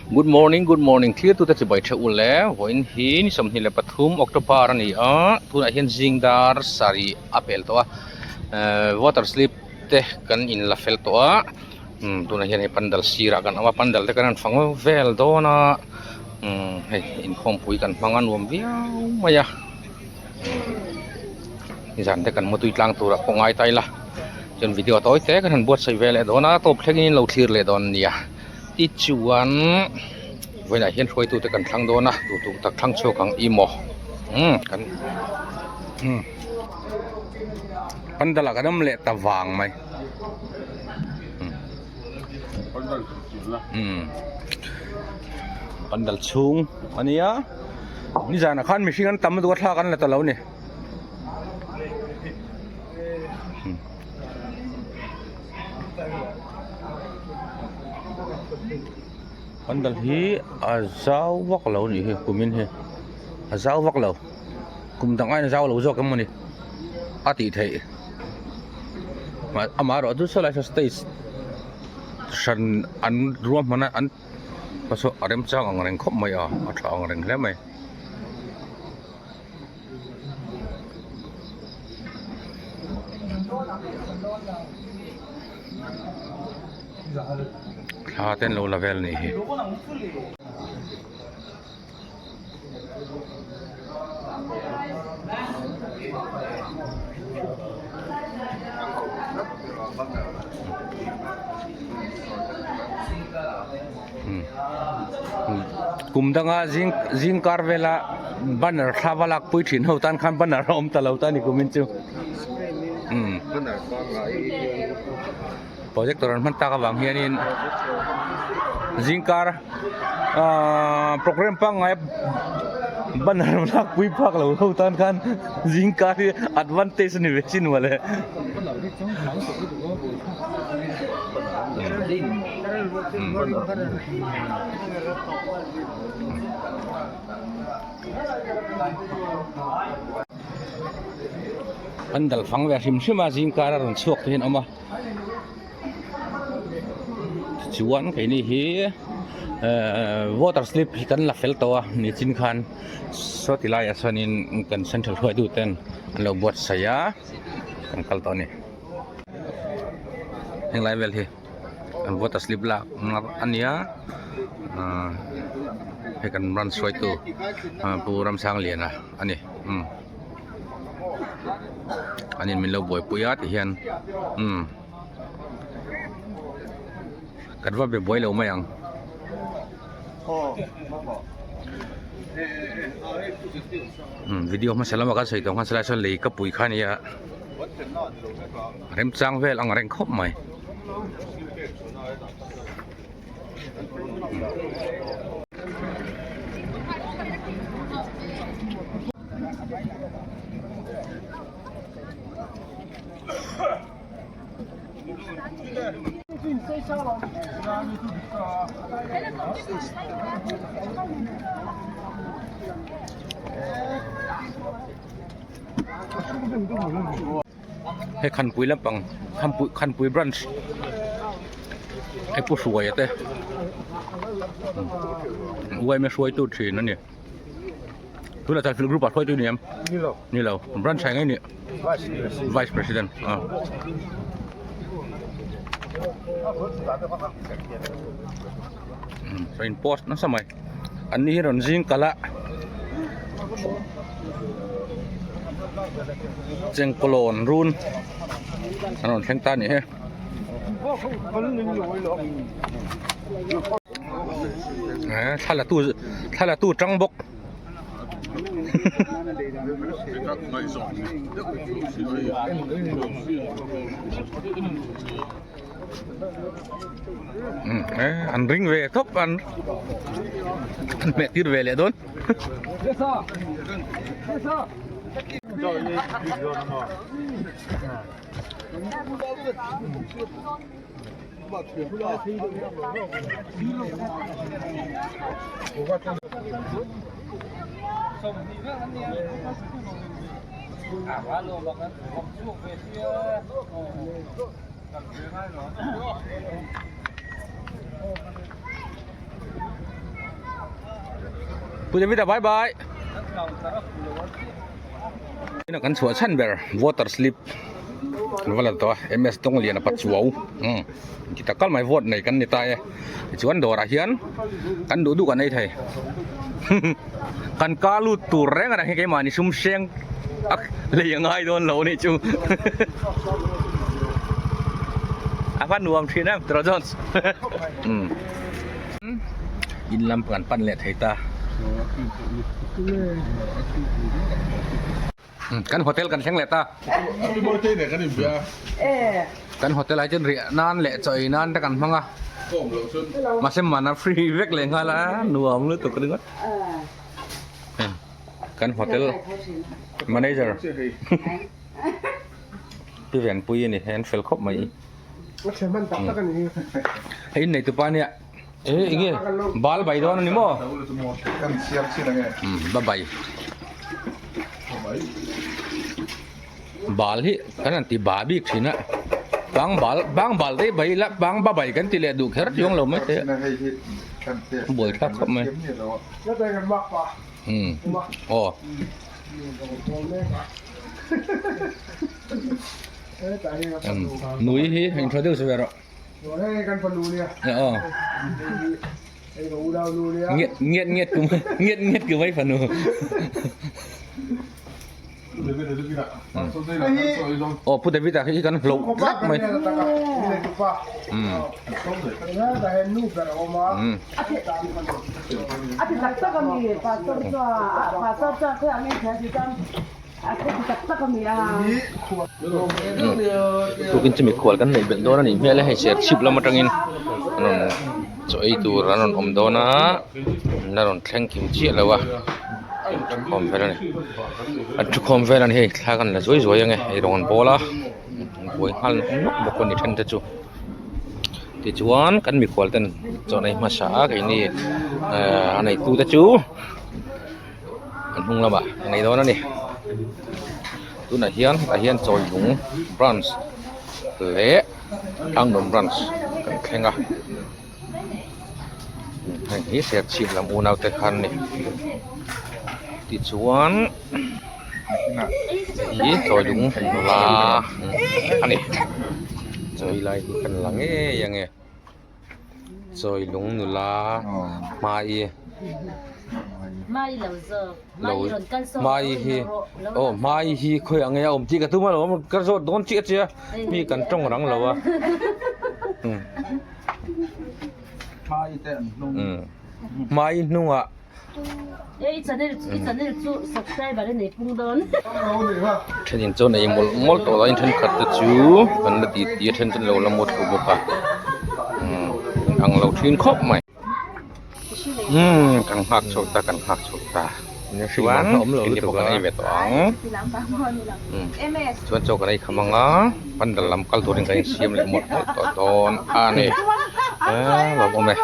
Good morning good morning thlir tute chibai theuh u le vawiin hi ni 23 October a ni a tunah hian zing dar sarih a pel tawh a ehh water slip te kan in la fel tawh a umm tunah hian hei pandal sirah kan awm a pandal te kan han fang vel dawn a umm hei inkhawmpui kan hmang a nuam viau mai a nizan te kan mutui tlang turah pawh ngai ta ila chuan video tawi te kan han buatsaih ve leh dawn a tawp thlengin in lo thlir leh dawn a nia tichuan vawiinah hian hruaitu te kan thlang dawn a duh duh tak thlang chhuak ang i maw umm kan umm pandal ah kan awm leh ta vang mai umm pandal chhung a nia nizanah khan mihring an tam lutuk a thlak an la ta lo a ni. Pandal hi a zau vak lo a nih hi kumin hi a zau vak lo kum dang aiin a zau lo zawk emaw ni a tih theih amaherawhchu saw lai saw stage hran an ruahman a an a remchang ang reng khawp mai a a tha ang reng hle mai. Thla te an lo la vel a nih hi. Kum danga zing zing kar vela banner thla va lak pui thin ho tan khan banner a awm ta lo ta a ni kumin chu umm projector an hman tak avang hianin zing kar ahh program pangngai banner lak pui phak lo ho tan khan zing kar hi advantage a ni ve chin mawle. An dal fang ve hrim hrim a zing kar a rawn chhuak te hian a awm a tichuan keini hi ehh water slip hi kan la fel tawh a nichin khan saw ti laiah sawnin kan central hruaitu ten an lo buatsaih a kan kal tawh a ni. Heng lai vel hi an water slip lak a nia ahh hei kan branch hruaitu pu Ramsangliana a ni umm an in min lo buaipui a ti hian umm kan va be buai lo mai ang. Umm video hmasa lama kan sawi tawh khan salai sawn lei ka pui kha a nia. Remchang vel ang reng khawp mai. Hei khanpui lampang khanpui khanpui branch hei pu hruaia te uaime hruaitu thin a ni tunah chuan field group ah hruaitu ni em ni lo branch ah ngei ni vice president ah in post nasa mai. An ni hi rawn zing kalh a chengkawlawn run an rawn thleng ta a nih hi. Thla la tu thla la tu tang bawk. An ring ve thawp an an hmeh tir ve leh dawn. Pu David-a bye bye. Ina kan chhuah chhan ber water slip kan va la tawh a MS Dawngliana Pachuau umm ti tak kal mai vote nei kan ni ta e tichuan dawrah hian kan duh duh kan ei thei kan ka lut tur reng a ni keimahni sum hreng a lei a ngai dawn lo a nih chu a va nuam thin em Tiraw Jones umm. In lam kan pan leh thei ta. Kan hotel kan thleng leh ta. Kan hotel ah hian riah nan leh chaw ei nan te kan hmang a. Mahse man a free vek leh nghal a nuam lutuk ringawt. Kan hotel manager Pi Venpui a ni an fel khawp mai. Hei innei tupa nia e enge bal bai dawn ani maw ba bai bal hi kan han ti ba bik thin a bang bal bang bal te bai ila bang ba bai kan ti leh duh kher chuang lo mai te buai thlak khawp mai aw. Nui hi introduce ve rawh. Aw. Ngiat ngiat ngiat ku ngiat ngiat ku mai fanu. Aw Pu David-a hi kan hlauh tlat mai. Tukin chu mikhual kan neih belh dawn a nih hmel a hei serchhip lam atangin an rawn chaw ei tur an rawn awm dawn a an la rawn thleng kim chiah lo a an thukhawm vel a ni an thukhawm vel a ni hei thla kan la zuai zuai ange eirawng an bawl a an buai nghal nawk nawk bawk a ni then te chu tichuan kan mikhual ten chaw an ei hmasa a keini ehh a neitu te chu. An hnung lamah a nei dawn a ni tunah hian hetah hian chawilung branch leh tlangnuam branch kan thleng a heng hi serchhip lam unau te khan a ni tichuan hei hi chawilung nula a ni chawi lai hi kan la ngei ange. Chawilung nula Hmai Hmai hi aw Hmai hi khawi ang nge a awm tih ka tum alawm ka zawt dawn chiah chiah a mi kan tawng rang lo a Hmai hnungah. Thenin chuan ei mawlh mawlh tawh laiin thenkhat te chu an la ti ti a then chu an lo la mut tawh bawk a umm in ang lo thin khawp mai umm kan nghak chhuak ta kan nghak chhuak ta chuan keini pawh kan ei ve tawh ang umm chuan chaw kan ei kham ang a pandal lam kal turin kan insiam leh mawlh mawlh tawh dawn a ni eee lawmawm e.